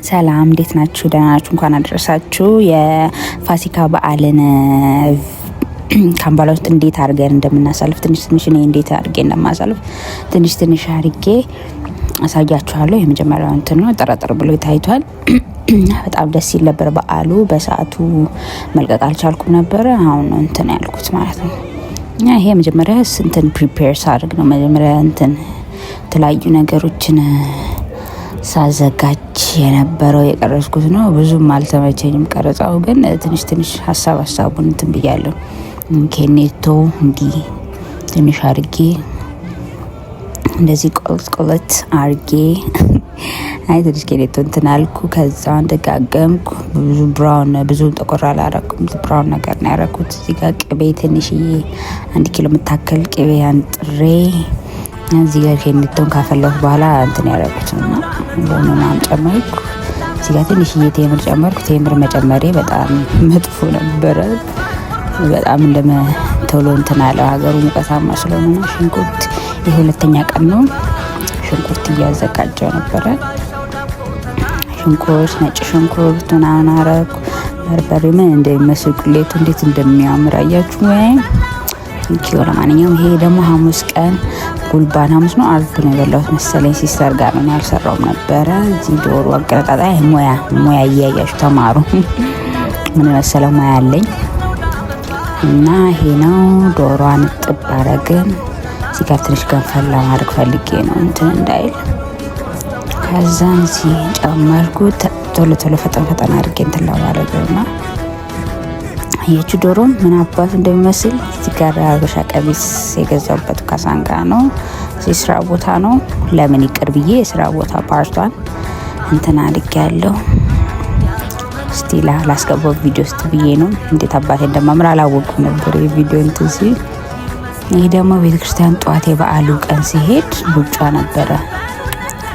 ሰላም፣ እንዴት ናችሁ? ደህና ናችሁ? እንኳን አደረሳችሁ። የፋሲካ በዓልን ካምፓላ ውስጥ እንዴት አድርገን እንደምናሳልፍ፣ ትንሽ ትንሽ እኔ እንዴት አድርጌ እንደማሳልፍ ትንሽ ትንሽ አድርጌ አሳያችኋለሁ። የመጀመሪያው እንትን ነው፣ ጠረጠር ብሎ ታይቷል። በጣም ደስ ይል ነበር በዓሉ። በሰዓቱ መልቀቅ አልቻልኩም ነበረ። አሁን ነው እንትን ያልኩት ማለት ነው። እና ይሄ መጀመሪያ እንትን prepare ሳድርግ ነው። መጀመሪያ እንትን የተለያዩ ነገሮችን ሳዘጋጅ የነበረው የቀረጽኩት ነው። ብዙም አልተመቸኝም ቀረጻው፣ ግን ትንሽ ትንሽ ሀሳብ ሀሳቡን እንትን ብያለሁ። ኬኔቶ እንዲህ ትንሽ አርጌ፣ እንደዚህ ቆለጥ ቆለጥ አርጌ፣ አይ ትንሽ ኬኔቶ እንትን አልኩ። ከዛ ደጋገምኩ። ብዙ brown፣ ብዙ ጥቁር አላረኩም። Brown ነገር ነው ያረኩት። እዚህ ጋር ቅቤ ትንሽዬ፣ 1 ኪሎ የምታክል ቅቤ አንጥሬ፣ እዚህ ጋር ኬኔቶን ካፈላሁት በኋላ እንትን ያረኩት እና ሎሚ ምናምን ጨመርኩ። እዚህ ጋር ትንሽዬ ቴምር ጨመርኩ። ቴምር መጨመሬ በጣም መጥፎ ነበረ። በጣም እንደመ ቶሎ እንትን አለው፣ ሀገሩ ሙቀታማ ስለሆነ ነው። ሽንኩርት፣ የሁለተኛ ቀን ነው። ሽንኩርት እያዘጋጀው ነበረ። ሽንኩርት፣ ነጭ ሽንኩርት ምናምን አረኩ። በርበሬ ምን እንደሚመስል፣ ቁሌቱ እንዴት እንደሚያምር አያችሁ ወይ? Thank you። ለማንኛውም ይሄ ደግሞ ሐሙስ ቀን ጉልባን፣ ሐሙስ ነው አርብ ነው የበላሁት መሰለኝ። Sister ጋር ነው፣ ያልሰራውም ነበረ። እዚህ ዶሮ አገረጣጣ ሙያ ሙያ እያያችሁ ተማሩ። ምን መሰለ ሙያ አለኝ እና ይሄ ነው። ዶሮዋን ጥብ አረግን። እዚህ ጋር ትንሽ ገንፈል ለማድረግ ፈልጌ ነው እንትን እንዳይል። ከዛ እዚህ ጨመርኩት። ቶሎ ቶሎ ፈጠን ፈጠን አድርጌ እንትን ለማድረግ እና አያችሁ ዶሮ ምን አባቱ እንደሚመስል። እዚህ ጋር ሀበሻ ቀሚስ የገዛሁበት ካሳንጋ ነው። እዚህ ስራ ቦታ ነው። ለምን ይቅር ብዬ የስራ ቦታ part ኧን እንትን አድርጌ ያለው እስቲ ላስገባው ቪዲዮ ውስጥ ብዬ ነው። እንዴት አባቴ እንደማምር አላወቅኩም ነበር የቪዲዮ እንትን ሲል። ይህ ደግሞ ቤተክርስቲያን ጠዋት የበዓሉ ቀን ሲሄድ ሩጫ ነበረ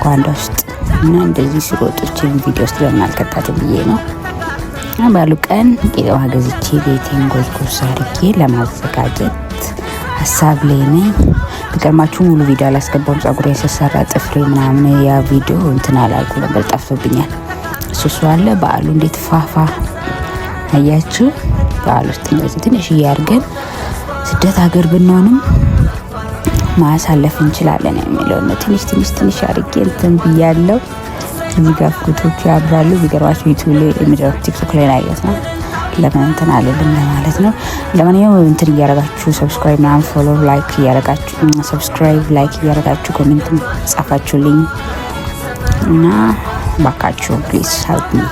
ጓንዳ ውስጥ እና እንደዚህ ሲሮጦችን ቪዲዮ ውስጥ ለምን አልከታትም ብዬ ነው። በዓሉ ቀን ቄጠማ ገዝቼ ቤቴን ጎዝጎዝ አድርጌ ለማዘጋጀት ሀሳብ ላይ ነኝ። ቢገርማችሁ ሙሉ ቪዲዮ አላስገባውም። ጸጉሬን ስሰራ፣ ጥፍሬ ምናምን ያ ቪዲዮ እንትን አላልኩ ነበር፣ ጠፍቶብኛል። እሱ አለ። በዓሉ እንዴት ፋፋ አያችሁ። በዓል ውስጥ እንደዚህ ትንሽ እያርገን ስደት ሀገር ብንሆንም ማሳለፍ እንችላለን የሚለው ነው። ትንሽ ትንሽ ትንሽ አድርጌ እንትን ብያለው። እዚህ ጋር fruit ኦቹ ያምራሉ። ቢገርማችሁ ዩቲዩብ ላይ፣ የመጀመሪያ ቲክቶክ ላይ ያየሁት ነው። ለምን እንትን አልልም ለማለት ነው። ለማንኛውም እንትን እያረጋችሁ subscribe ምናምን follow like እያረጋችሁ፣ subscribe like እያረጋችሁ፣ comment ጻፋችሁልኝ እና ባካችሁ please help me።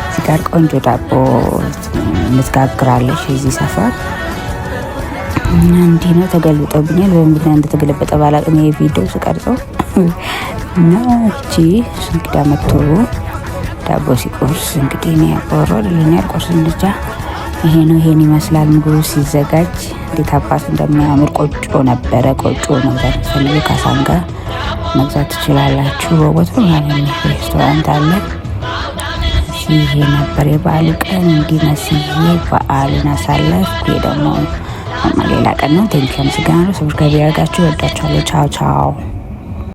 እዚህ ጋር ቆንጆ ዳቦ ምትጋግራለች የዚህ ሰፈር። እንዲህ ነው፣ ተገልብጦብኛል። በምን ምክንያት እንደተገለበጠ ባላቅም የቪዲዮ ስቀርጸው። እና እቺ እንግዳ መጥቶ ዳቦ ሲቆርስ እንግዲህ እኔ ያቆሮ ለኔ አልቆርስም ብቻ ይሄ ነው። ይሄን ይመስላል ምግቡ ሲዘጋጅ እንዴት አባቱ እንደሚያምር። ቆጮ ነበረ። ቆጮ መግዛት ፈልጉ ካሳንጋ መግዛት ትችላላችሁ። ሮቦት ምናምን ሬስቶራንት አለ። ይሄ ነበር የበዓሉ ቀን። እንዲህ መስዬ በዓሉን አሳለፍኩ። ይሄ ደግሞ ሌላ ቀን ነው። Thank you፣ አመሰግናለሁ። Subscribe ያደርጋችሁ። እወዳችኋለሁ። ቻው ቻው።